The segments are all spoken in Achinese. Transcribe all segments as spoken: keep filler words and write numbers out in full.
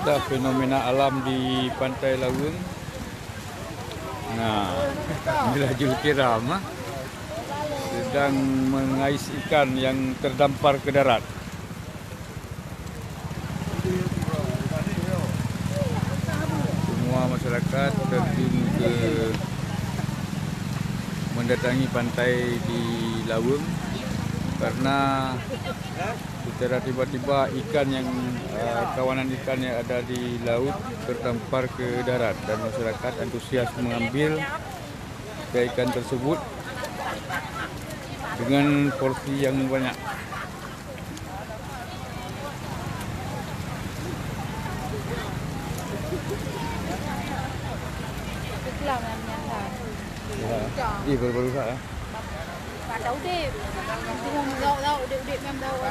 Ada fenomena alam di Pantai Laweueng. Nah, inilah Julkiram, ha, sedang mengais ikan yang terdampar ke darat. Semua masyarakat terjun ke, mendatangi pantai di Laweueng karena secara tiba-tiba ikan yang, eh, kawanan ikan yang ada di laut terdampar ke darat dan masyarakat antusias mengambil ikan-ikan tersebut dengan porsi yang banyak. Ya. Ih, baru-baru sak, eh. Lauk-lauk, udép-udép nyan lauk.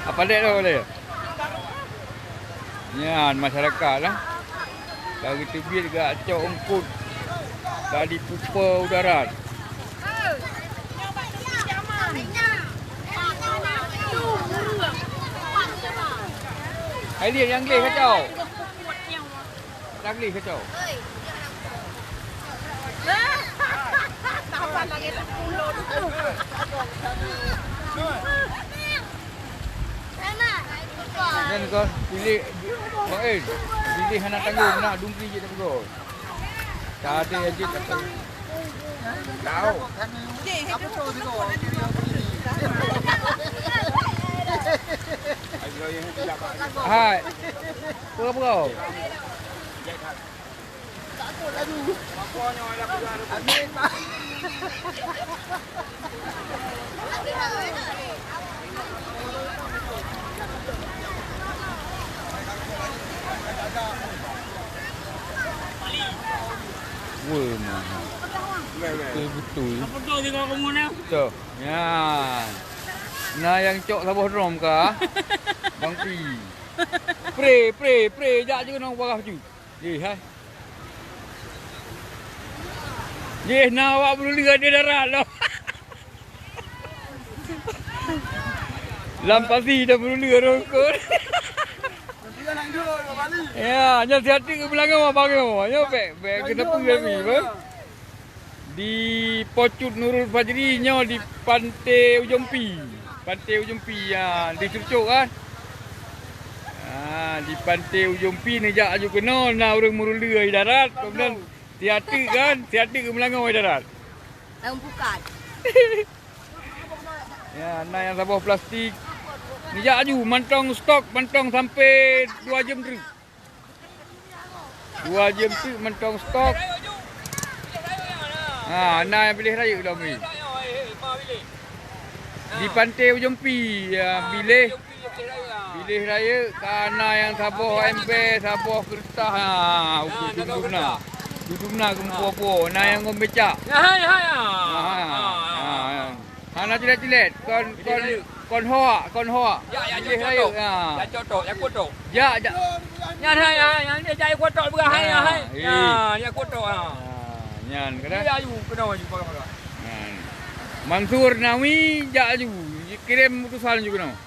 Apa dek tu boleh? Nyan masyarakat lah. Ka geuteubiet geujak cok eungkôt ka dipupe u darat. Hai, Lin, nyang gleh kacau. Nyang gleh kacau. Nyan kon, pilih, Main. Pilih hana tanggong, nak dungki je tak peugah. Tak ada aja tak tahu. Tahu. Hai. Pura-pura. Weh, mahal. Betul-betul. Apa tu tengok kamu ni? Cok. Ya. Nah, yang cok saboh drum kah? Bang Pi. Pre, pre, pre. Jak je kena parah ju. Jih, hai. Jih, na awak beureuleue di darat lom. Lam pasi dah beureuleue rongkot. Ya, nyan siat teuk beulangau abang nyoe. Nyoe bèk, bèk keuneuk peue kami, bang. Di Pocut Nurul Fajri nyoe di Pantai Ujong Pi. Pantai Ujong Pi, ya, di Crucok kan. Ah, di Pantai Ujong Pi neujak aju keunoe, na ureueng meureuleue di darat, kemudian siat teuk kan, siat teuk geumeulangau di darat. Daun pukat. Ya, na nyang saboh plastik. Neujak aju mantong stok, mantong sampai dua jeuem treuk. Dua jeuem teuk mantong stok. Ha, na nyang biléh rayeuk lom ni. Di Pantai Ujong Pi, ya, biléh, biléh rayeuk, ka na nyang saboh ember, saboh keureutah, ha, dum-dum na. Dum-dum na geumeupo-po, na nyang ngon becak. Ya, hai, hai, ya. Ha, ha, ha. Hana cilet-cilet, kon, kon, kon hoak, kon hoak. Ya, ya, biléh rayeuk, ya. Ya, cok tok, ya, kutok. Ya, ya. Nyan hai, hai, nyan dia jai kutok beurah hai, hai. Ya, ya, kutok, ha. Ha, nyan, kada? Dia ayu, kena ayu, pakai-pakai. Nyan. Mansur Nawi jak aju, kirém utusan aju keunoe.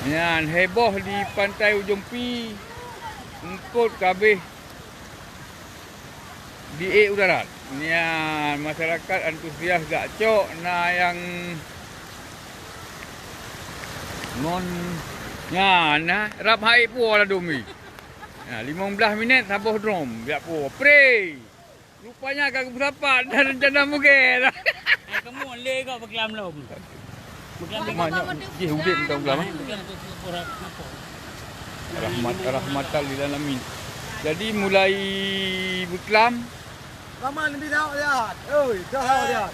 Nyan, heboh di Pantai Ujong Pi, eungkôt ka abéh. Di ék u darat. Nyan, masyarakat antusias jak cok, na nyang ngon, nyan, na rab hai puwoe ladôm nyoe. Ha, limong blaih minit saboh drum, jak po. Pre! Rupanya ka geusapat dan rencana mugée. Hai, kamu lé kau berkelam lom. Berkelam lom. Banyak jih udép minta berkelam, eh. Berkelam tu, tu, tu, tu, tu. Rahmat, rahmatan lil alamin. Jadi mulai berkelam. Rahman, lebih lauk dia. Oi, dah lauk dia.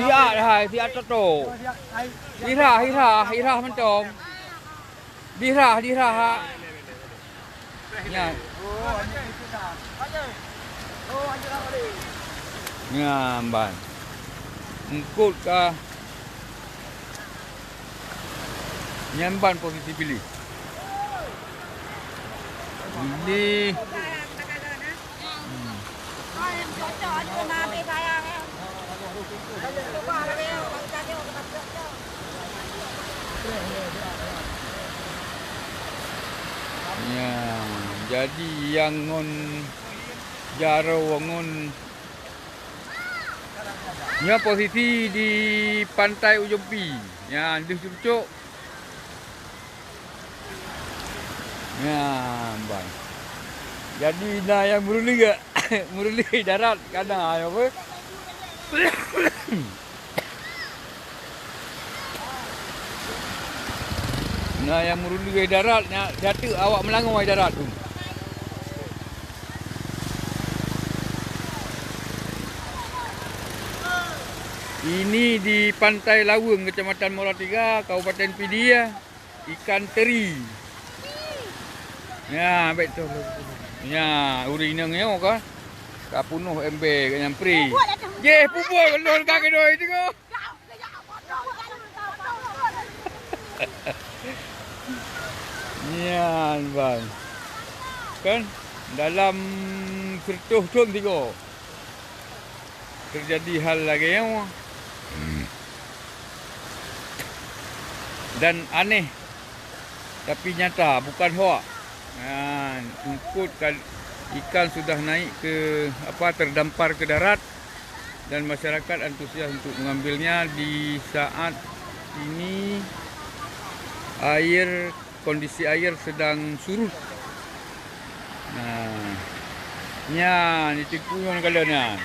Siat hai, siat toto. Siat, hai. Irah, irah, irah mentong. Dirah, dirah. Nyan. Nyan ban. Eungkôt ka. Nyan ban posisi Billy. Billy. Ya, jadi nyang ngon jaroe ngon nyoe posisi di Pantai Ujong Pi. Ya, deuh cucok. Nyan ban. Jadi na nyang meuruli gak, meuruli darat kana apa? Na nyang meuruli darat nya jatuh awak meulangoi darat tu. Ini di Pantai Laweng, Kecamatan Muara Tiga, Kabupaten Pidie. Ikan teri. Ya, betul. Ya, ureueng inong nyoe ka. Ka punoh ember geuh nyan pri. Jeh, pubol lôn ka keudoi teungoh. Nyan, bang. Kan dalam seratus thon tiga. Terjadi hal lagèe nyoe. Dan aneh, tapi nyata, bukan hoak. Nah, eungkôt ka, ikan sudah naik ke, apa, terdampar ke darat dan masyarakat antusias untuk mengambilnya di saat ini air kondisi air sedang surut. Nah, nyan, di Teungku ngon kala nyan.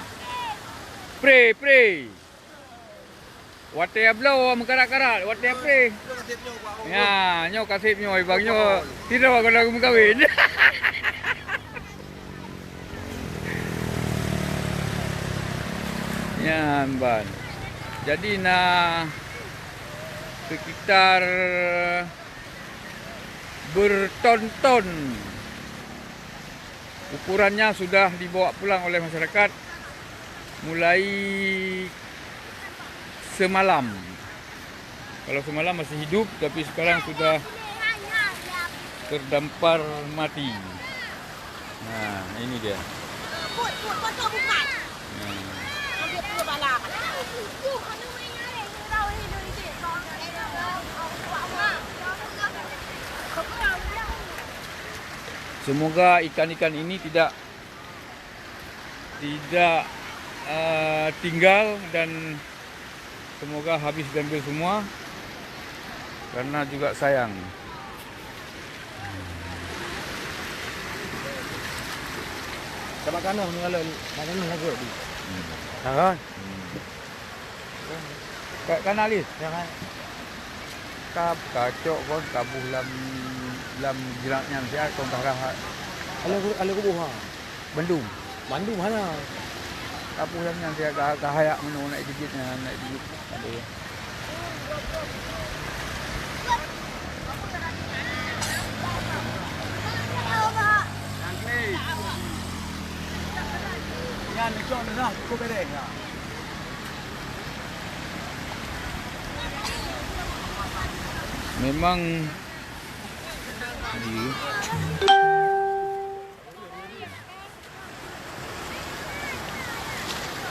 Pre, pre. Watèe bloe meukarat-karat, watèe pre. Ya, nyoe kaseb nyoe, bang nyoe. Sidroe keuneuk meukawen. Nyan ban. Jadi na sekitar berton-ton ukurannya sudah dibawa pulang oleh masyarakat mulai semalam. Kalau semalam masih hidup, tapi sekarang sudah terdampar mati. Nah, ini dia. Nah. Semoga ikan-ikan ini tidak, tidak, eh, tinggal dan semoga habis diambil semua, karena juga sayang. Sama tanah mengalir, sama tanah lagu di. Hmm. Ha, kan? Hmm. Ka, ka na lé? Ya, kan? Ka, ka cok kon, ka buh lam, lam jrat nyan siat kon ka rhah. Alé ku, alé kuboh, ha? Bandum. Bandum hana. Ka buh lam nyan siat ka, ka hayak meunoe naik digit nyan, naik digit. Aduh. Nyan cok dah cukup bereng dah. Memang.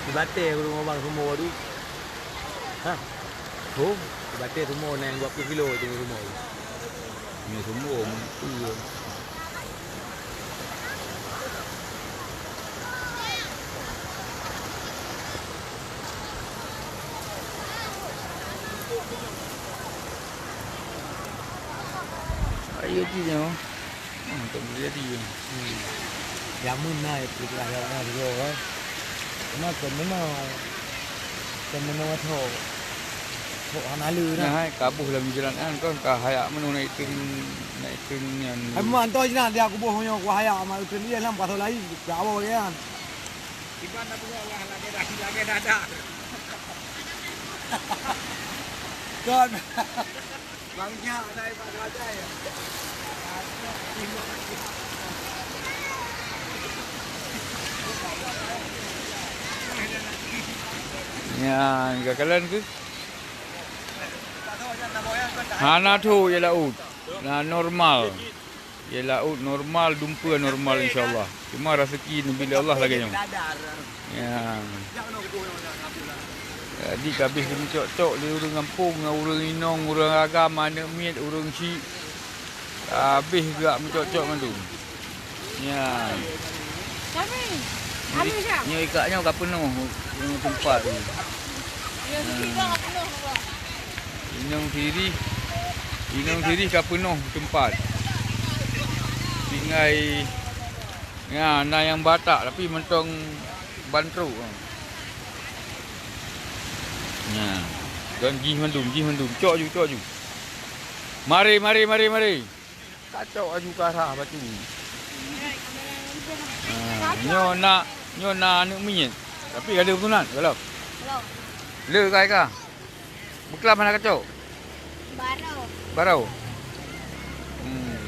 Dibatèe rumoh bang semua tu. Ha. Oh, dibatèe semua naik dua puluh kilo tu semua tu. Ni semua meutu. Ayo, Tino. Untuk menjadi. Hmm. Jameun na itu lah yang na dua kan. Cuma kena menoe. Kena menoe thok. Thok hana le na. Nah, hai, kabuh lam jalan kan, kan ka hayak menu naik turun, naik turun nyan. Hai, mak, entah je nak dia kubuh nyoe, ku hayak mak turun dia lam pasal lain. Jawa kan. Iban dah buka wah lagi dah, lagi dah dah. Kan. Bang Nyak naik Pak Raja ya. Ya, enggak kalian tu. Hana tho ya laut. Nah, normal. Ya, laôt normal, dumpeue normal, insya Allah. Cuma raseuki neubi lé Allah lagèe nyoe. Ya. Jadi, ka abéh geumeucok-cok lé ureueng gampông, ureueng inong, ureueng agam, aneuk miet, ureueng syik. Ka abéh geujak meucok-cok mandum. Ya. Nyoe, nyoe ikak nyoe ka peunoh, peunoh teumpat. Ya. Inong sirih, inong sirih ka peunoh teumpat. Tinggai, ya, na nyang Batak, tapi mantong ban trok. Ya. Dan jih mandum, jih mandum. Cok ju, cok ju. Mari, mari, mari, mari. Kacok aju karah batu. Ha, nyoe na, nyoe na aneuk miet. Tapi ka lheueh sunat, ka lheueh? Belum. Le kai ka? Beuklam hana kacok? Baru. Baru? Hmm.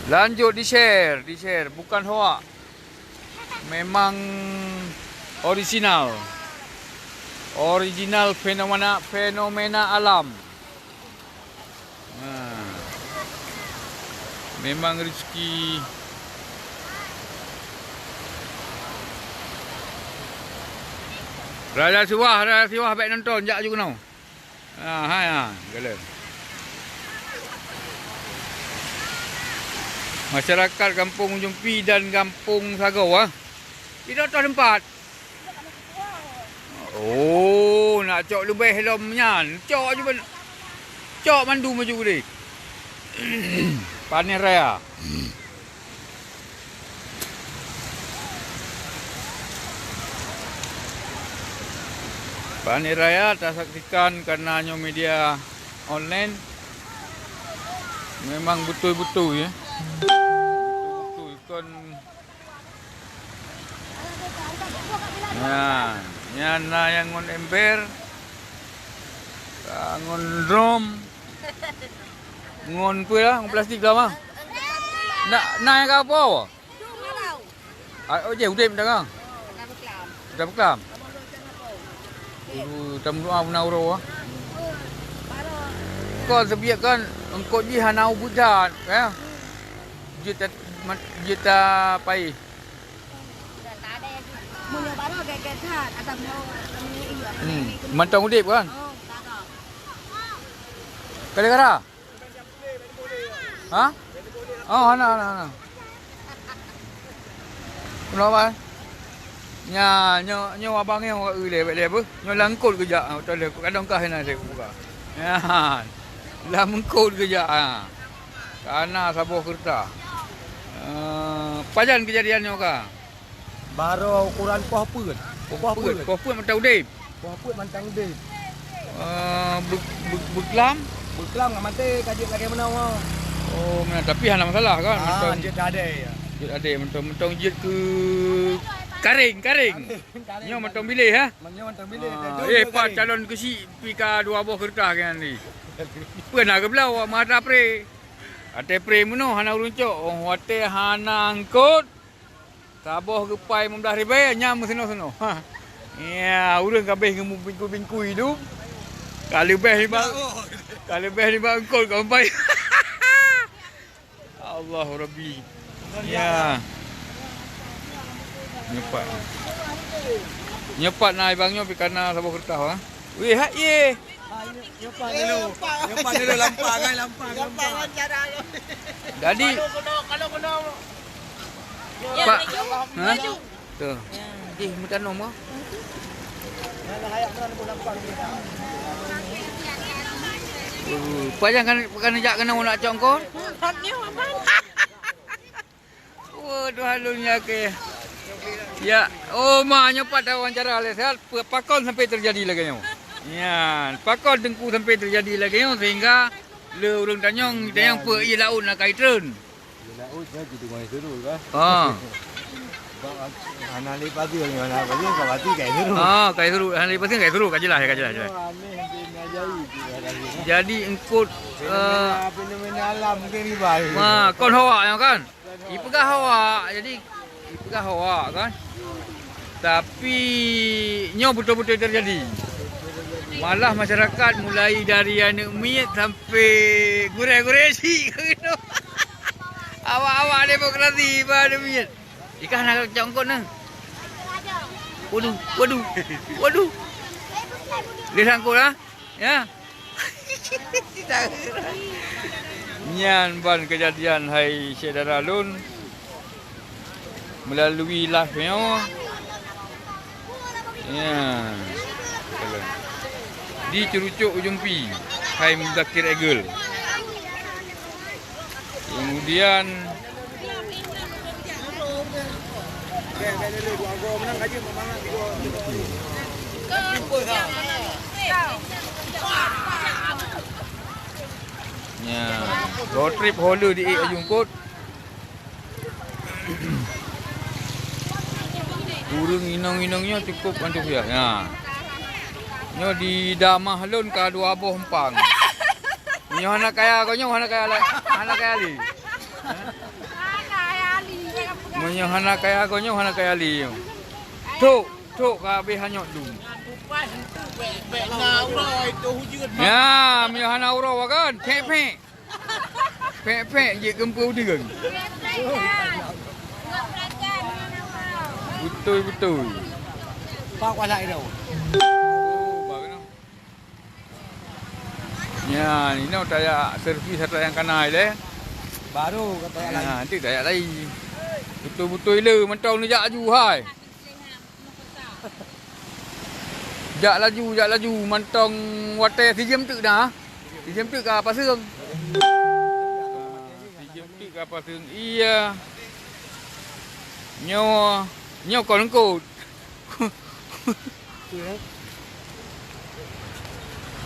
Lanjut di-share, di-share. Bukan hoak. Memang original. Original fenomena, fenomena alam. Nah, memang rezeki. Raya Siwah, Raya Siwah bèk nonton, jak ju keunoe. Ha, hai, ha, galak. Masyarakat Gampông Ujong Pi dan Gampông Sagoe, ah. Di toh teumpat. Oh, nak cok leubeh lom nyan. Cok aju ban-, cok mandum aju deh. Panen raya. Panen raya tasaksikan karena nyoe media online. Memang beutôi-beutôi, ya. Beutôi-beutôi kon. Nyan, nyan na nyang ngon ember, ka ngon drum, ngon peue lah, ngon plastik dah mah. Na, na nyang ka apa? Ah, oh, je udeb dah kan? Dah beklam. Uru, tameudoa beuna uroe, ah. Kon seubiet kan, eungkot jih hana ubit that, ya. Jeuet ta-, mat-, jeuet tapaih. Hmm, mantong udeb kan? Gara-gara? Ha? Oh, hana, hana, hana. Kenapa? Nya, nyo, nyo abang nyo ka eu lé, bèk lé beuh. Nyo lam eungkot geujak, ah, beutôi lé. Kadang kah na saya buka. Ya, lam eungkot geujak, ah. Kana saboh keureuta. Eh, pajan keujadian nyoe ka? Baroe ukuran poh peuet. Poh peuet, poh peuet mantong udeb. Poh peuet mantong udeb. Eh, be-, be-, beuklam? Beuklam ngon maté ka jeuet lagèe meunoe. Oh, meunan. Tapi hana masalah kan? Ah, mantong jeuet adé, ya. Jeuet adé, mantong, mantong jeuet keu karéng, karéng. Karéng, karéng. Nyoe mantong biléh, ha? Nyoe mantong biléh. Ah, eh, pat calon keuchik pi ka dua boh keureuta keunan di. Peue na geubloe awak meuhadap pre. Watèe pre meunoe hana ureueng cok, oh, watèe hana eungkot. Saboh geupai lima belas ribèe, nyan meuseunoe-seunoe. Ha. Ya, ureueng ka abéh geumubingkui-bingkui tu. Ka leubeh nibak, ka leubeh nibak eungkot ka pai. Allahu Rabbi. Ya. Nyoe pat. Nyoe pat na ibang nyoe pi kana saboh keureuta, ha. Weh, hak ye. Nyoe pat dulu. Nyoe pat dulu, lampang, ai, lampang, lampang. Jadi, Pak, ha? Tu. Eh, meutanong, ha? Pajan kan, kan jak keunoe nak cok eungkôt? Waduh, halon ya ke. Ya, oh ma, nyoe pat wawancara lé siat, pakon sampai terjadi lagée nyoe. Nyan, pakon teungku sampai terjadi lagée nyoe sehingga le ureuëng tanyong, tanyong peue ié laôt na kai treun. Di laôt nyan jiduek ngon surut kan? Ha. Bak hana lé pageue, hana pageue, ka pasti kai surut. Ha, kai surut, hana lé pageue, kai surut, ka jeulaih, ka jeulaih, jeulaih. Aneh, aneh, aneh, aneh. Jadi eungkôt, fenomena, eh, fenomena alam mungkin ribai. Ha, kon hawa nyoe kan? Ipeugah hawa, jadi ipeugah hawa kan? Tapi nyoe beutôi-beutôi terjadi. Malah masyarakat mulai dari aneuëk miet sampai gurée-gurée cit. Awak-awak demokrasi ba aneuëk miet. Ikah na cok eungkôt na. Waduh, waduh, waduh. Lé sangkot lah. Ya. Nyan ban keujadian hai syedara lôn meulalu live nyoe. Ya. Di Curucok Ujong Pi, hai Muzakir Egel. Kemudian, ya, road trip ho le di ék aju eungkôt. Ureuëng inong-inong nyoe cukup antusias. Ya. Nyoe di damah lôn ka dua boh empang. Meunyoe hana kaya geuh nyoe, hana kaya la-, hana kaya lé. Meunyoe hana kaya geuh nyoe, hana kaya lé nyoe. Trok, trok ka habéh hanyot dum. Ya, meunyoe hana uroe kan, pek-pek. Pek-pek jeuet keumpeu udeueng. Beutôi-beutôi. Pak kuasa itu. Oh, baru. Ya, inoe tajak servis atau nyang kana ilée. Baru kata yang lain. Ya, nanti tajak lain. Beutôi-beutôi le mantong neujak aju hai. Jak laju, jak laju mantong watée sijeuem teuk na. Sijeuem teuk ka paseung. Sijeuem teuk ka paseung. Iya. Nyoe, nyoe kon eungkôt. Tu, eh.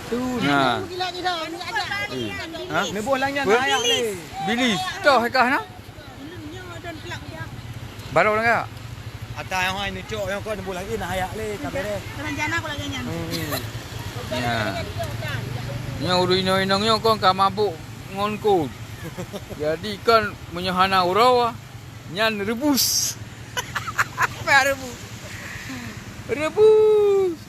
Tu. Nah. Eh. Ha? Neuboh langyan ayak ni. Bilis. Toh kah na? Baru dah enggak? Ata yang hai neucok yang kau neuboh lagi nak ayak le, tak beres. Rencana aku lagi nyan. Hmm. Ya. Nyoe ureuëng inong-inong nyoe kon ka mabuk ngon eungkôt. Jadi kan meunyoe hana uroe, nyan rebus. Apa rebus? Rebus.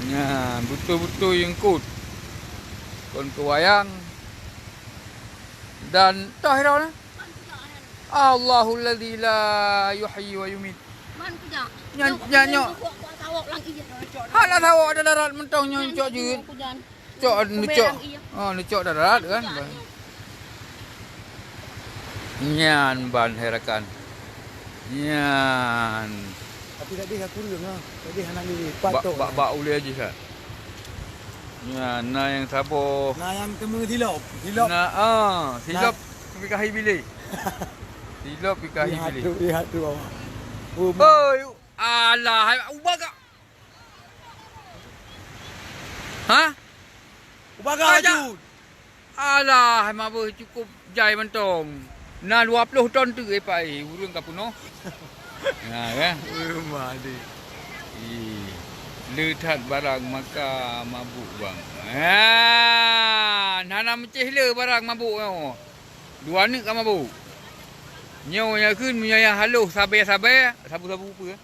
Nyan, beutôi-beutôi eungkôt. Kon keu wayang. Dan toh droeneuh. Allahul ladzi la yuhyi wa yumiit. Nyan, nyan nyoe. Hana sawok ada darat mantong nyoe cok jeuet. Cok, neucok. Oh, neucok darat kan. Nyan ban hai rakan. Nyan. Tapi tadi ka kureueng ah. Tadi hana lé. Bak, bak, bak ulée jih kan. Nyan, na nyang saboh. Na nyang teumeu silop. Silop. Na, ah, silop pikahi biléh. Silop pikahi biléh. Lihat tu, lihat tu awak. Oh, oi, alah, ubah ka. Ha? Ubah ka laju. Alah, mabeuh cukup jai mantong. Na dua ploh ton teuk, eh, Pak, eh, ureuëng ka peunoh. Ha, kan? Rumah deh. Ih, le that barang maka mabuk bang. Ha, hana meucéh le barang mabuk nyoe. Dua neuk ka mabuk. Nyoe nyang kheun meunyoe nyang haloh sabe-sabe, sabu-sabu peue?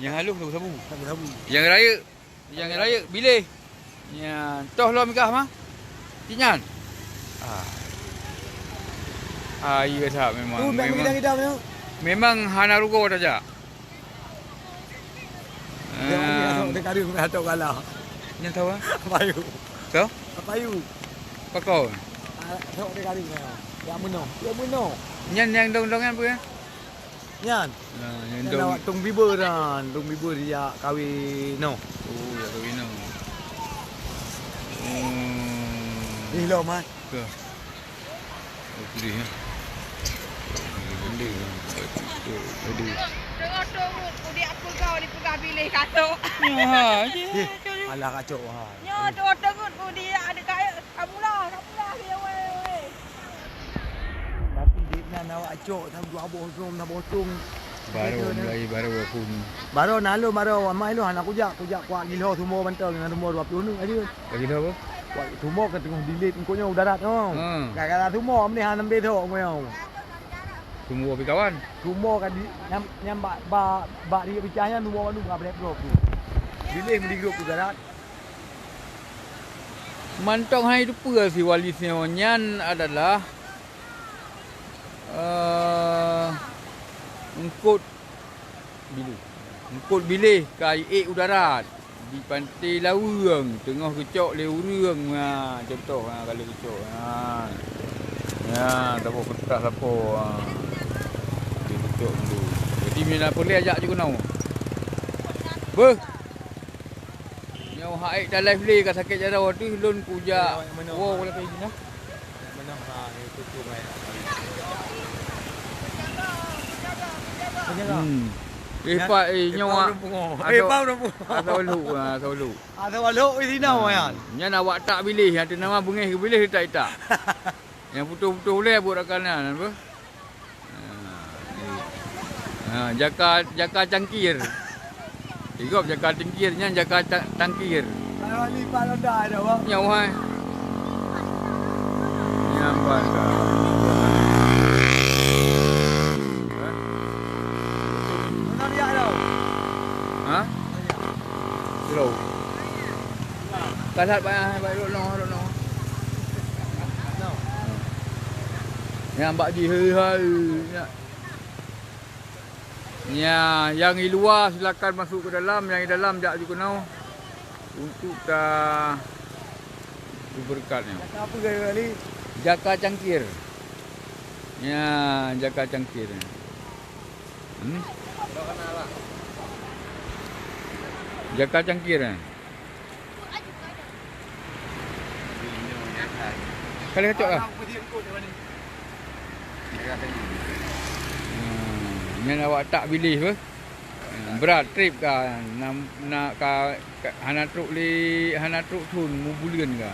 Nyang haloh sabu-sabu. Sabu-sabu. Nyang rayeuk, nyang rayeuk biléh. Nyan, toh lom ikah mah. Cit nyan. Ah. Ah, iya that memang. Tu, memang, memang hana rugoe tajak. Dia ni, ah, sok dia kari, sok kalah. Nyan tahu ah? Apa yu? Tahu? Apa yu? Pakon? Ah, sok dia kari, ya. Ya meunoh. Ya meunoh. Nyan yang dong-dong nyan apa ya? Nyan. Nah, yang dong. Awak Tung Biber kan. Tung Biber dia kawin noh. Oh, ya kawin noh. Ih, lom, ah. Ka. Oh, pedih, ya. Pedih, ya. Pedih. Tengok tu, udik aku kau dipeugah biléh katok. Ya, ha, je. Ih, alah kacok, ha. Nyoe tu tengok udik ada kaya. Kamu lah, kamu lah, ya, weh, weh. Tapi dek nan awak cok, saboh boh tong, saboh tong. Baru mulai, baru pun. Baru na lom, baru amai lom, hana kujak, kujak kuak gilo semua banteng, na semua dua puluh nu aja. Lagi dah apa? Wah, tumo ka teungoh dilet engko nyoe u darat nyoe. Ha. Gara-gara tumo meunan han ambe thok nyoe. Tumo pi kawan. Tumo ka di nyam, nyam bak, bak, bak riek picah nyan tumo baru ka black drop tu. Dilet meudigrop u darat. Mantong hai teupeue si Walis nyoe nyan adalah, eh, eungkot biléh. Eungkot biléh ka iék u darat. Di Pantai Laweueng teungoh geucok lé ureuëng, ha, contoh, ha, ka lheueh geucok, ha. Ya, saboh keureutah lapo, ha. Di geucok dulu. Jadi, mina peureulée jak ju keunoe. Beuh! Nyoe hai dah live lé ka sakét jaroe teuh lôn kujak. Woe, woe lakée jih nah. Hmm. Eh, Pak, eh, nyoe, ah, eh, Pak, ureuëng pungo. Eh, Pak, ureuëng pungo. Asai lhok, ah, asai lhok. Asai lhok di sinoe, hmm, nyan. Nyan awak tak biléh, nyang teunama beungéh keu biléh tak itak. Nyang putôh-putôh ulée buet rakan nyan, apa? Ha, jaka, jaka cangkir. Igop jaka cangkir, nyan jaka ta-, tangkir. Nyan, wahai. Nyan, ban ka. Ha? Slow. Ka that bak, bak rot nyoe, rot nyoe. Nyang bak jih, hai, hai, nyak. Nya, nyang di luwa silakan masuk ke dalam, nyang di dalam jak ju keunoe untuk ta-, beureukat nyoe. Jaka apa kali? Jaka cangkir. Nya, jaka cangkir. Hmm? Jaka cangkir, eh? Ka lheueh cok lah. Hmm, nyan awak tak biléh beuh. Hmm, brat trip ka, na, na ka, ka, hana trok lé, hana trok thon, mubuleuen ka.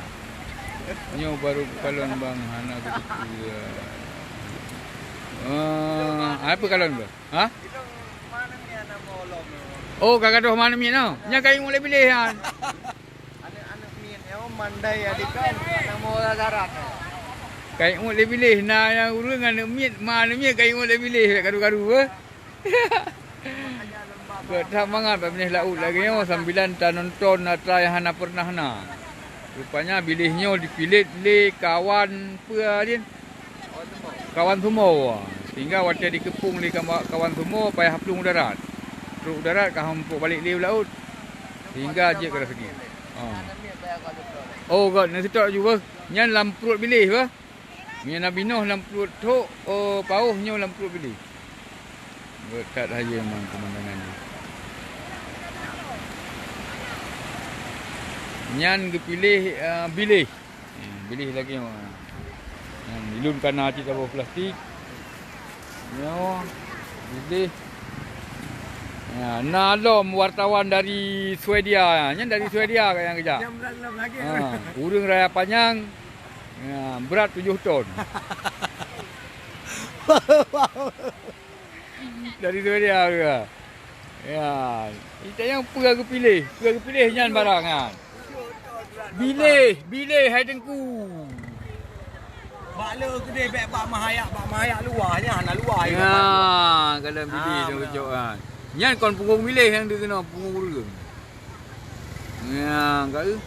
Nyoe baru kalon bang hana beutôi. Ah, apa kalon beuh? Ha? Oh, ka gadôh ma aneuk miet nyoe. Nyan ka ingat lé biléh nyan. Aneuk-aneuk miet nyoe mandai adik kan, nama orang darat. Ka ingat lé biléh, na nyang ureueng aneuk miet, ma aneuk miet ka ingat lé biléh, karu-karu, eh. Geutak mangat bak binéh laôt lagèe nyoe sambilan tanonton atra nyang hana peureunah na. Rupanya biléh nyoe dipilet lé kawan peue, Din? Kawan sumo. Sehingga watèe dikeupông lé kama-, kawan sumo, payah plueng u darat. Trok u darat ka han muphom balek lé u laôt. Sehingga jeuet keu raseuki. Ha. Oh, göt, na seutôt ju beuh. Nyan lam pruet biléh beuh. Meunyoe na binoh lam pruet thok, oh, paoh nyoe lam pruet biléh. Göt that hayeue memang keumandangan jih. Nyan geupiléh, eh, biléh. Hmm, biléh lagèe nyoe. Nyan, di lôn ka na cit saboh plastik. Nyoe, biléh. Ya, na lom wartawan dari Swedia. Nyan dari Swedia ka nyang geujak. Nyang brat lom lagèe. Ha, ureueng Raya Panyang. Ya, brat tujoh ton. Dari Swedia ke? Ya, kita nyang peue geupiléh, peue geupiléh nyan barang nyan. Biléh, biléh hai Teungku. Bak le keudeh bèk bak mahayak, bak mahayak luwa nyan, hana luwa. Ya, kalau biléh dah beuna. Nyan kon punggong biléh nyang dikeunoe, punggong ureueng. Nyan ka eu.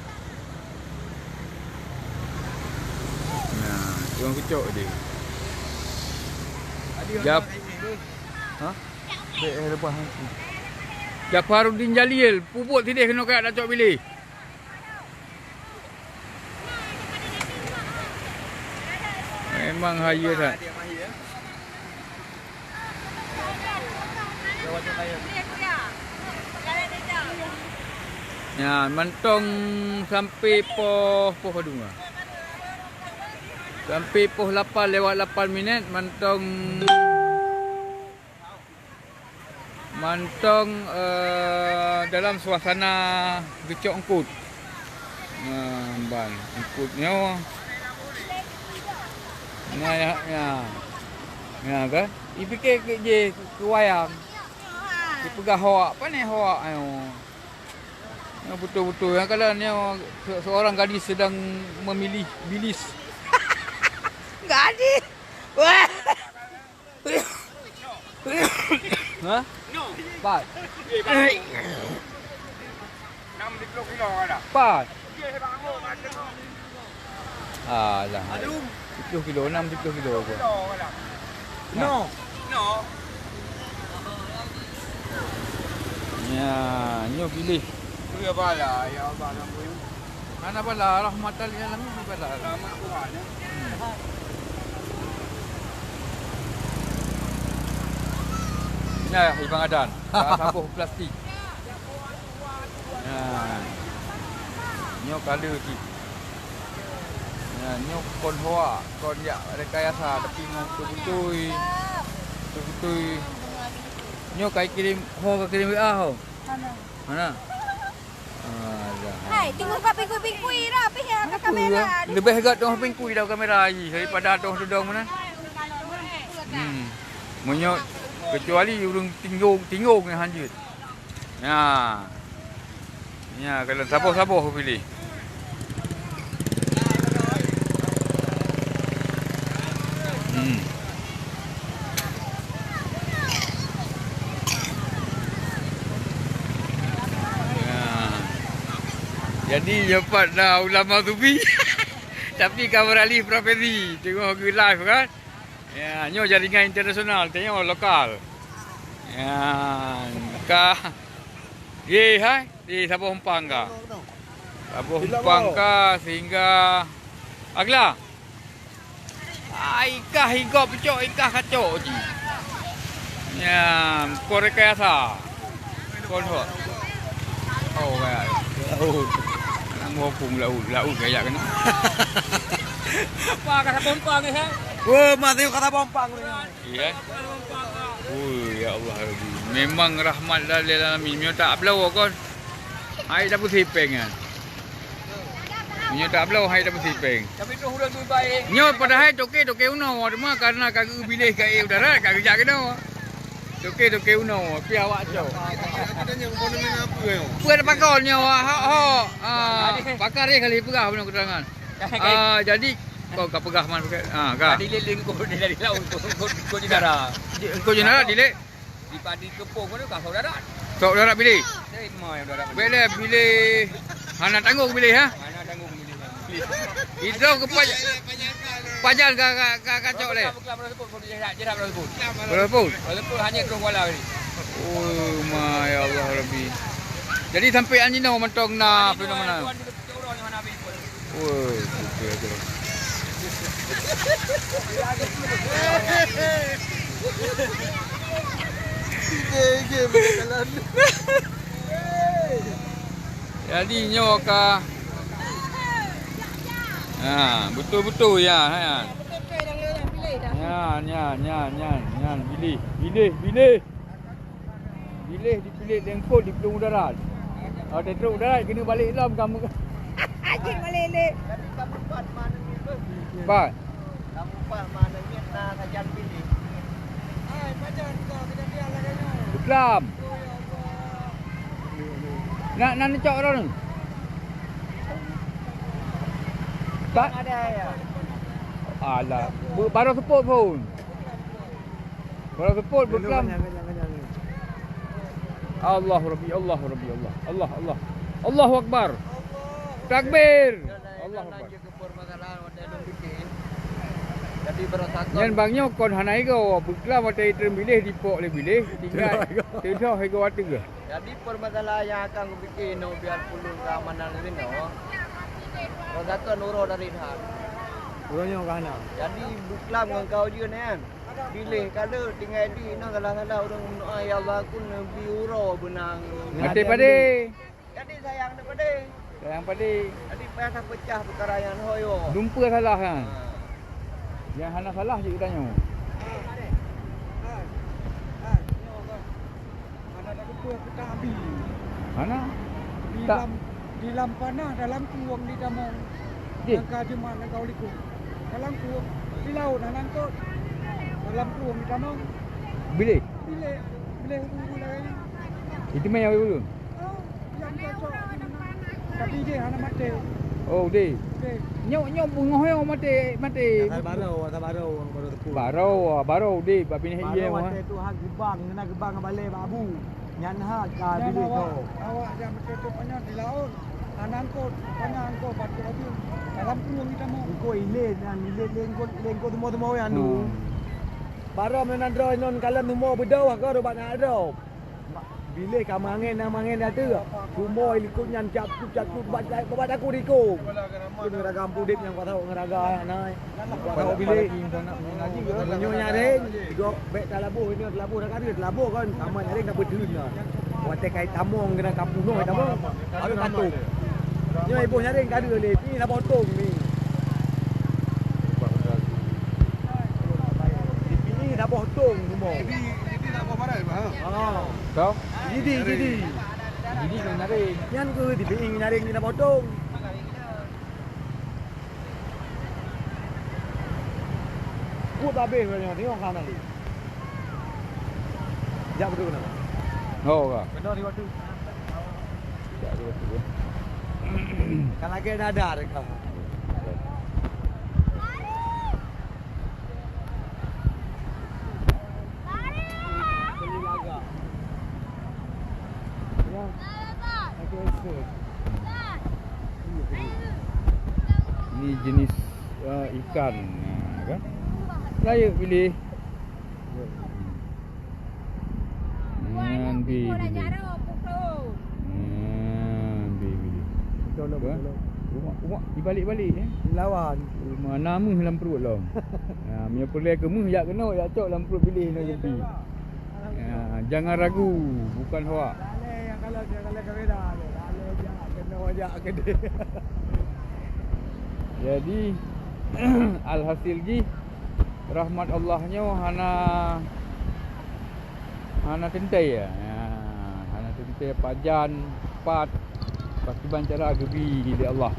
Nyan, tukang keucok deh. Jap-, ha? Bèk, eh, leupah. Jafaruddin Jalil, peubuet sideh keunoe kajak tacok biléh. Memang hayeue that. Nyan, mantong sampai poh, poh padum lah. Sampai poh lapan lewat lapan minit mantong, mantong, eh, dalam suasana geucok eungkôt. Nah, ban eungkôt nyoe. Nah, ya, ya. Ya kan? Ipike ke je ke wayang. Dipeugah hoak, pane hoak nyoe. Nyoe beutôi-beutôi. Nyang kala nyoe se-, seorang gadis sedang memilih bilis. Gadis. Wah. Hah? Pat. Pat. Alah. Tujuh kilo, enam tujuh kilo apa? No. No. Ya, nyoe pilih. Iya bala, ya Allah, ampun. Hana bala, rahmatan lil alamin bala. Rahmat Tuhan, ya. Hmm. Nah, Ibang Adan. Saboh plastik. Nah. Nyoe kala cit. Nah, nyoe kon hoak, kon jak rekayasa, tapi nyoe beutôi-beutôi. Beutôi-beutôi. Nyoe ka kirém, ho ka kirém W A ho. Mana? Mana? Alah. Hai, teungoh ka pingkui-pingkui dah, pih ya, ka kamera. Leubeh gét teungoh pingkui dah kamera jih daripada teungoh tudong mana. Hmm. Meunyoe kecuali ureueng tinggong, tinggong nyang hanjeuet. Ya. Ya, kalau saboh-saboh pilih. Hmm. Ya. Jadi, nyoe pat na ulama sufi. Tapi ka beuralih profesi. Teungoh geu live kan. Ya, nyoe jaringan internasional, tanyoe lokal. Ya, ka. Ye, hai. Di saboh umpang ka. Saboh umpang ka sehingga agla. Ah, ikah igop cok, ikah kacok ji. Nyan, kon rekayasa. Kon hok. Oh, kaya. Laut. Anak muhopung laut, laut kaya kena. Apa kata pompang ni, hai? Wah, mati kata pompang ni. Iya. Oh, ya Allah Rabbi. Memang rahmat lil alamin. Meunyoe tak bloe kon. Hai dah beusipeng kan. Meunyoe tak bloe hai dah beusipeng. Tapi tu urang dubai. Nyoe padahai toke, toke unoe, cuma karena ka geubiléh ka ék u darat, ka geujak keunoe. Toke, toke unoe, pi awak cok. Peue pakon nyoe, hok, hok. Ah, pakar ya kali peugah bunoe keterangan. Ah, jadi, kau ka peugah man pakai. Ah, ka. Tadi lé lingkot dia dari laut, kau, kau, kau di darat. Engkau je nak dilek? Di padi kepung tu ka saudara. Saudara pilih. Saya mau yang saudara. Boleh pilih. Hana tanggung pilih, ha? Mana tanggung pilih. Itu ke paj-, pajan ka, ka, ka, ka cok leh. Bukan, bukan, bukan, bukan, bukan, bukan, bukan, bukan. Berapa pun? Walaupun hanya terus wala ni. Oh, ma, ya Allah Rabbi. Jadi sampai anjing dah mantong na fenomena. Woi, betul tu. Jadi nyoe ka. Ha, betul-betul ya, ha. Nyan, nyan, nyan, nyan, nyan, pilih, pilih, pilih. Pilih dipilih lengkot di Plueng Udara. Kalau tak trok udara kena balik lom kamu. Jin balik lé. Ba. Kamu pak mana nyet na sajan pilih. Hai, pajan kau kena biar lah kamu. Islam. Nak, nak necok orang ni. Tak ada ya. Alah, baru sebut pun. Kalau seupôt beuklam. Allahu Rabbi, Allahu Rabbi, Allah, Allah, Allah. Allahu Akbar. Takbir. Allahu Akbar. Nyan bang nyoe kon hana igo, beuklam watèe iteueng biléh dipok lé biléh, tinggai teudoh igo ateueh. Jadi, permasalahan nyang akan kupike inoe biar pulung keamanan sinoe, rasa kon uroe dari that. Uroe nyoe ka hana. Jadi, beuklam ngon kau jeuet nyan. Biléh ka le tinggai di inoe salah-salah ureueng meudoa, "Ya Allah, aku neubi uroe beunang." Maté padé. Jadi, sayang neupadé. Sayang padé. Jadi, payah tapeucah peukara nyan ho yo. Dumpeue salah nyan. Ha. Nyang hana salah cit geutanyoe. Hana tateupeue peutang Abi. Hana? Di lam, di lam panah, dalam krueng ditamong. Jih. Nyang ka jeumah, nyang ka u likot. Dalam krueng, di laôt hana eungkôt. Dalam krueng ditamong. Biléh? Biléh, biléh udu-udu lagèe nyan. Itu mah nyang ulôn. Oh, nyang cocok. Tapi dia hana maté. Oh, udeh. Udeh. Nyoe, nyoe beungoh nyoe maté, maté. Asai barô, asai barô, barô teupeu. Barô, barô udeh, bak binéh ié. Barô watèe tu ha geubang, na geubang balèe bak abu. Nyan ha ka biléh awak, tu. Awak nyang meututup nyoe di laôt. Hana eungkôt, hana eungkôt batu abu. Dalam krueng ditamong. Eungkôt ilèe nyan, ilèe lengkot, lengkot teumô-teumô nyan tu. Hmm. Barô meunan droe non kalon teumô beudôh, ka ubat na droe. Biléh ka mangén, na mangén dah tu. Cuma likot nyan cap-cup, cap-cup, bak, bak takot iko. Keu neuraga Ampudip nyang kuasa neuraga anak nai. Kuasa biléh. Meunyoe nyaréng, tiga bèk talaboh, ini talaboh dah kada, talaboh kan. Sama nyaréng dah beudeuh na. Watèe kai tamong kena kapunoh tamong. Ada katuk. Nyoe iboh nyaréng kada lé. Ni na potong ni. Di sini na potong semua. Jadi, jadi nak buat barang, ha? Ha. Kau? Jadi, jadi. Jadi kau nyaring. Nyan ke di Biing nyaring ni nak potong. Kut habis banyak tengok kan tadi. Jak betul kena. Oh, ka. Kena di waktu. Jak di waktu. Kan lagi ada ada dekat. Ini jenis, eh, ikan, nah, kan? Layeuk pilih. Nyan bi, bi, bi. Nyan bi, bi, bi. Betul, betul. Umak, umak dibalik-balik, eh. Lawan. Umak na meuh lam pruet lom. Ha, meunyoe peureulèe keu meuh, jak keunoe, jak cok lam pruet biléh nyoe jampi. Ha, jangan ragu, bukan hoak. Jadi, alhasil jih, rahmat Allah nyoe hana, hana teuntèe, ya. Ya, hana teuntèe pajan, pat, pakiban cara geubi lé Allah.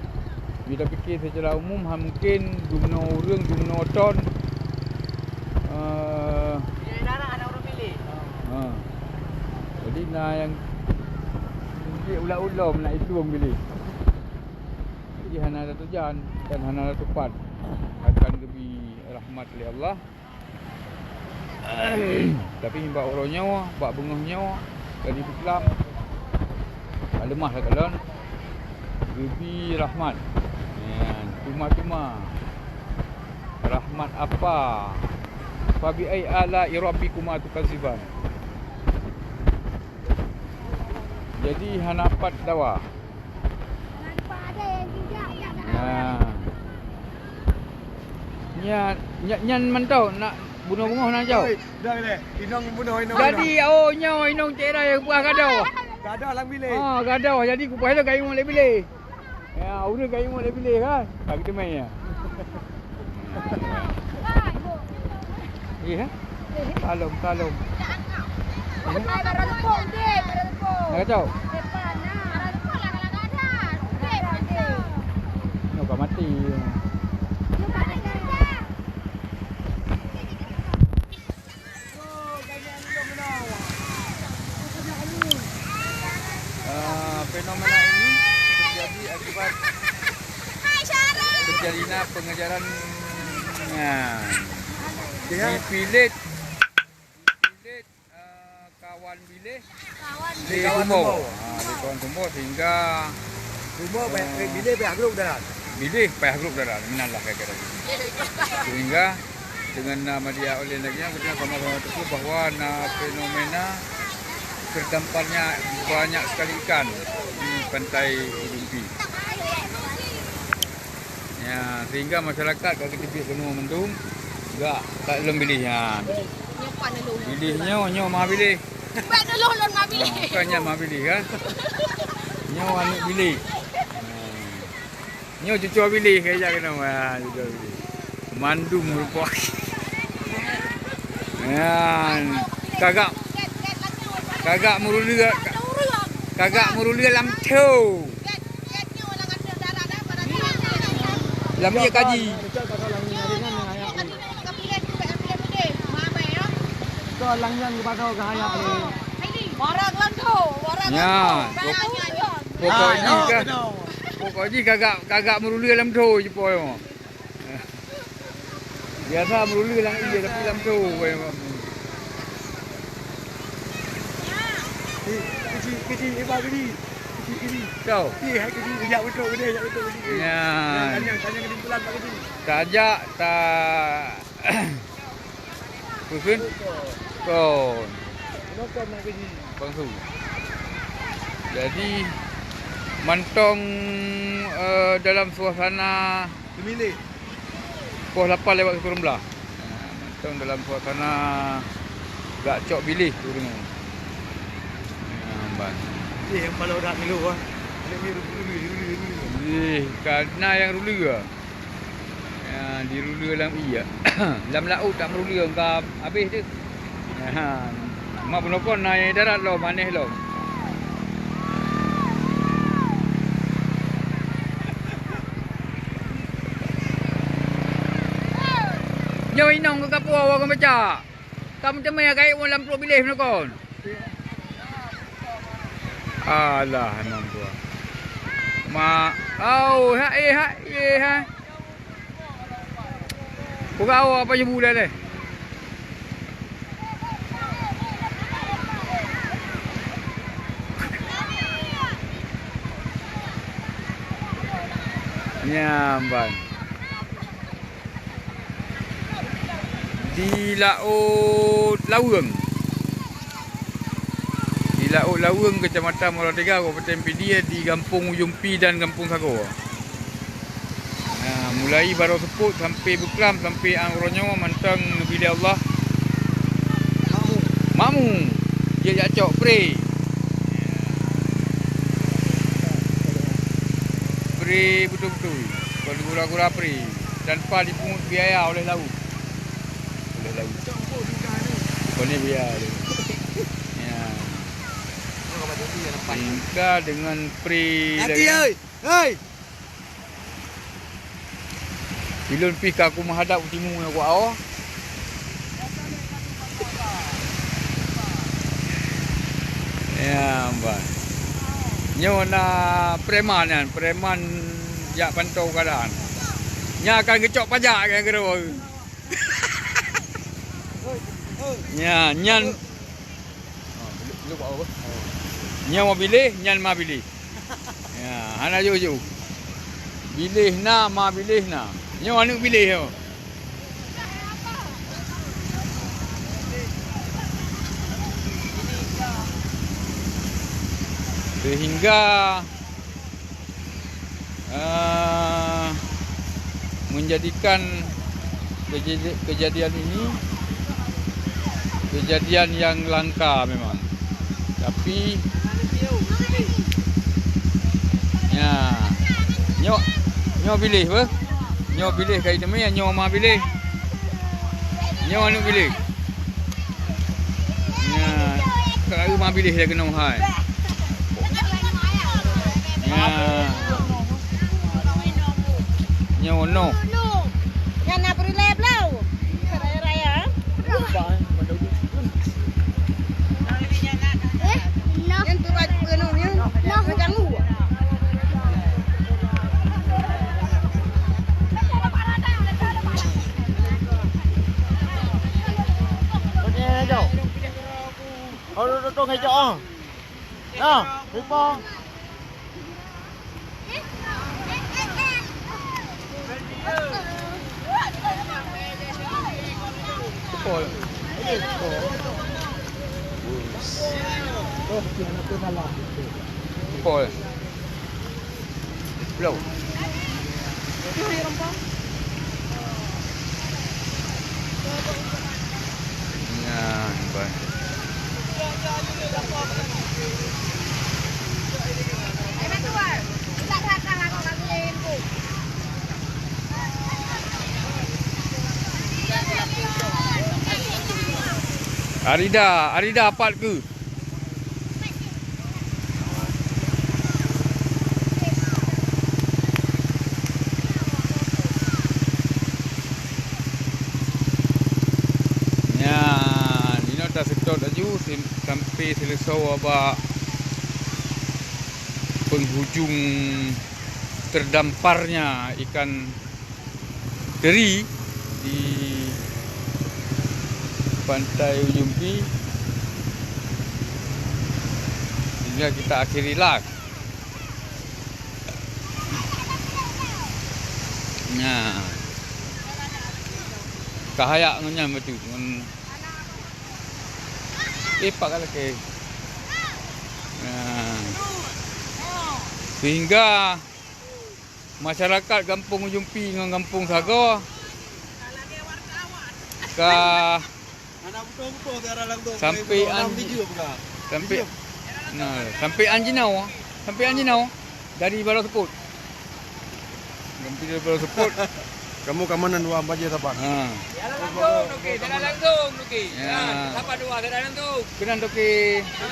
Bila pikir secara umum, ha, mungkin dumnoe ureueng, dumnoe thôn, eh, ha. Jadi, na nyang ulat-ulat, na itueng biléh. Jadi, hana tatujan dan hana tatupat akan geubi rahmat lé Allah. Tapi bak uroe nyoe, bak beungoh nyoe, dan ibu Islam, leumah lagèe lôn, geubi rahmat. Ya, cuma-cuma rahmat apa? Fabi ai ala'i rabbikuma tukadziban. Jadi hana pat dawa. Nah. Nyan, nyan, nyan mantong nak bunoe beungoh na jaweueb. Dah lé. Inong bunoe inong. Jadi, oh, nyoe inong cek raya kupaih gadoh. Gadoh lam biléh. Ha, gadoh. Jadi kupaih lé kayueng lé biléh. Ya, ureueng kayueng lé biléh kan. Ka geuteumé ya. Iya. Kalom, kalom. Nak kacau? Nyoe ka mati. Ah, fenomena ini terjadi akibat terjadinya pengejaran, nah, di Pilit, di Pilit, ah, kawan biléh. Di kawan Sumbo. Sumbo. Ha, di kawan Sumbo sehingga Sumbo payah, eh, biléh payah grôp dalam. Biléh payah grôp dalam. Meunan lah kira-kira. Sehingga dengan nama dia oleh lagi yang kita sama-sama tahu bahawa na fenomena terdamparnya banyak sekali ikan di pantai Dumpi. Ya, sehingga masyarakat ka geuteubiet keunoe mandum, gak ka lom biléh nyan. Nyoe pat nalong. Biléh nyoe, nyoe ma biléh. Pat nalong lôn ma biléh. Ha, bukan nyan ma biléh kan? Nyoe aneuk biléh. Ha. Nyoe cucoe biléh ka jak keunoe. Ha, cucoe biléh. Mandum rupa. Nyan. Kagak, kagak meurulée, kagak meurulée lam tho. Lam ié kaji. Nyan. Pokok jih ka, pokok jih kagak, kagak meurulée lam tho jih po. Biasa meurulée lam ié, tapi lam tho. Keuji, keuji, iba keuji. Keuji, keuji. Tau. Ih, hai keuji, jak beutôi, keuji, jak beutôi, keuji. Ya. Tanya, tanya kesimpulan, Pak Keuji. Tajak, ta-, peue kheun? Kon. Kenapa, Mak Keuji? Bang Su. Jadi, mantong, eh, dalam suasana Pemilih. Poh lapan lewat sikureueng blah. Ha, mantong dalam suasana gak cok biléh tu deungoe. Ha, ban. Eh, nyang paloe dak milu, ah. Milu, milu, milu, milu, milu. Eh, ka na nyang rule, ah. Ya, dirule lam ié. Lam laôt tak meurule, ka habéh tu. Nyan, mak bunoe kon na nyang darat lom, aneh lom. Nyoe inong keu kapeue awak kon baca. Ka meuteumé gait wong lam pruet biléh bunoe kon. Alah, memang tuan. Mak, au, ha, eh, ha, eh, ha. Pegawai apa je bulan leh? Nyamban. Di Laôt Laweueng. Di Laôt Laweueng, Kecamatan Muara Tiga, Kabupaten Pidie, di Gampông Ujong Pi dan Gampông Sagoe. Nah, mulai Barô Seupôt sampai Beuklam, sampai 'an uroe nyoe mantong neubi lé Allah. Makmu, jeuet jak cok pré. Pré beutôi-beutôi, kon gura-gura pré, tanpa dipungut biaya oleh laôt. Oleh laôt. Kon biaya lé. Ya. Sehingga dengan pré lagèe nyan. Hei! Ulôn pih ka kumeuhadab u timu nyoe ku aoh. Ya, bah. Nyoe na preman nyan, preman jak pantau keuadaan. Nyan akan geucok pajak nyan keudroe. Nyan, nyan. Nyoe ma biléh, nyan ma biléh. Ya, hana jôh-jôh. Biléh na, ma biléh na. Nyoe aneuk biléh nyoe. Sehingga eh, menjadikan kejadi-, kejadian ini kejadian yang langka memang. Tapi, ya, nyoe, nyoe biléh beh. Nyoe biléh kai teumé, nyoe ma biléh. Nyoe aneuk biléh. Nyan, ka ma biléh lé keunoe hai. Nyan. Nyoe noh. Nyan na peureulèe bloe. Raya-raya. Eh, noh. Nyan tu bak keunoe nyan. Noh. Macam u. Oh, tu, tu, tu, ngejok, ah. Nah, ripa. Pol. Pol. Bloe. Nyan, bah. Arida, Arida, apat keu? Nyan, inoe taseutôt laju sim-, sampai seuleusoe bak penghujung terdamparnya ikan teri di Pantai Ujung Pi, sehingga kita akhiri live. Nah, kahayak ngon nyan beutôi, ngon, eh, pak ka lakèe. Nah, sehingga masyarakat Gampông Ujung Pi ngon Gampông Sagoe ka sampai an-, sampai, nah, sampai an jinoe, sampai an jinoe dari Baroe Seupôt. Gampông dari Baroe Seupôt. Kamoe ka meunan dua bajèe sapat. Ha. Siaran langsung, Toke. Siaran langsung, Toke. Ya. Ha, sapat dua, siaran langsung. Keunan, Toke. Ha.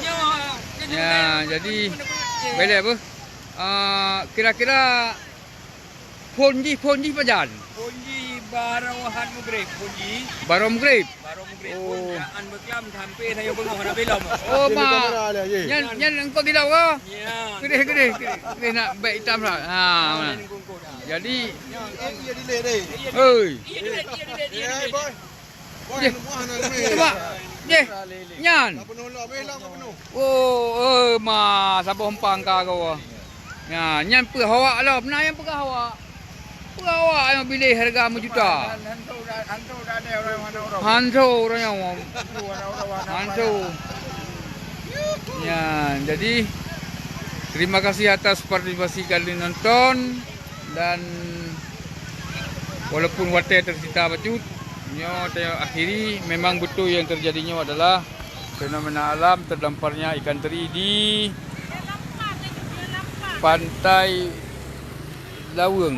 Nyoe, nyoe, nyoe, jadi, nyoe, nyoe, nyoe. Bèk lé beuh. Ah, kira-kira phôn jih, phôn jih pajan? Phôn jih baroe han meugreb, phôn jih. Baroe meugreb? Baroe meugreb. Oh. Phôn jih an beuklam sampai sayoe beungoh hana bilom. Oh, ma. Nyan, nyan eungkôt tilom ka? Nyan. Keudeh, keudeh, keudeh. Keudeh nak bèk itam lah. Ha, mana? Nyan eungkôt, ha. Jadi, nyan, eh, iya dilèe deh. Hei. Iya dilèe, iya dilèe, iya dilèe. Boy. Jeh. Cuba. Jeh. Nyan. Oh, eh, ma, saboh empang ka goe. Nyan, nyan peue awak lom, na nyang peugah awak. Peue awak nyang piléh hareuga meujuta. Hanso ureueng nyan. Hanso. Nyan, jadi terima kasih atas partisipasi kalian nonton. Dan walaupun watèe teusita bacut, nyoe teuakhiri, memang beutôi nyang teujadi nyoe adalah fenomena alam terdamparnya ikan teri di Pantai Laweueng,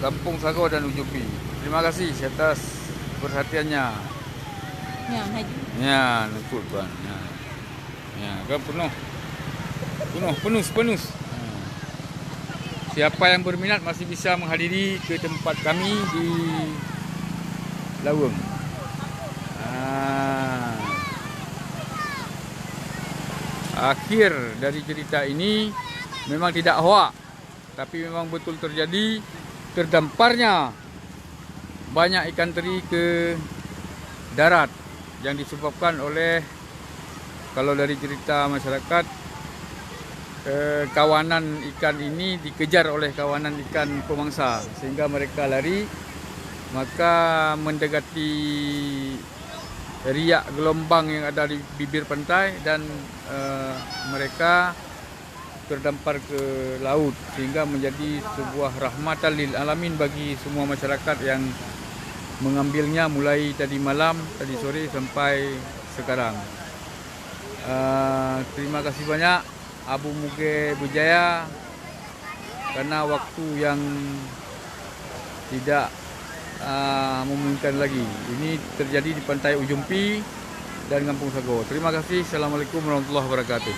Gampông Sagoe dan Ujung Pi. Terima kasih atas perhatiannya. Nyan, laju. Nyan, ikut ban. Nyan. Ya, kan penuh. Penuh, penuh, penuh. Ha. Siapa yang berminat masih bisa menghadiri ke tempat kami di Laweueng. Ha. Akhir dari cerita ini memang tidak hoak. Tapi memang betul terjadi terdamparnya banyak ikan teri ke darat yang disebabkan oleh, kalau dari cerita masyarakat, eh, kawanan ikan ini dikejar oleh kawanan ikan pemangsa sehingga mereka lari, maka mendekati riak gelombang yang ada di bibir pantai dan, eh, mereka terdampar ke laut sehingga menjadi sebuah rahmatan lil alamin bagi semua masyarakat yang mengambilnya mulai tadi malam, tadi sore sampai sekarang. Ah, terima kasih banyak Abu Muge Berjaya karena waktu yang tidak, ah, memungkinkan lagi. Ini terjadi di Pantai Ujung Pi dan Gampông Sagoe. Terima kasih. Assalamualaikum warahmatullahi wabarakatuh.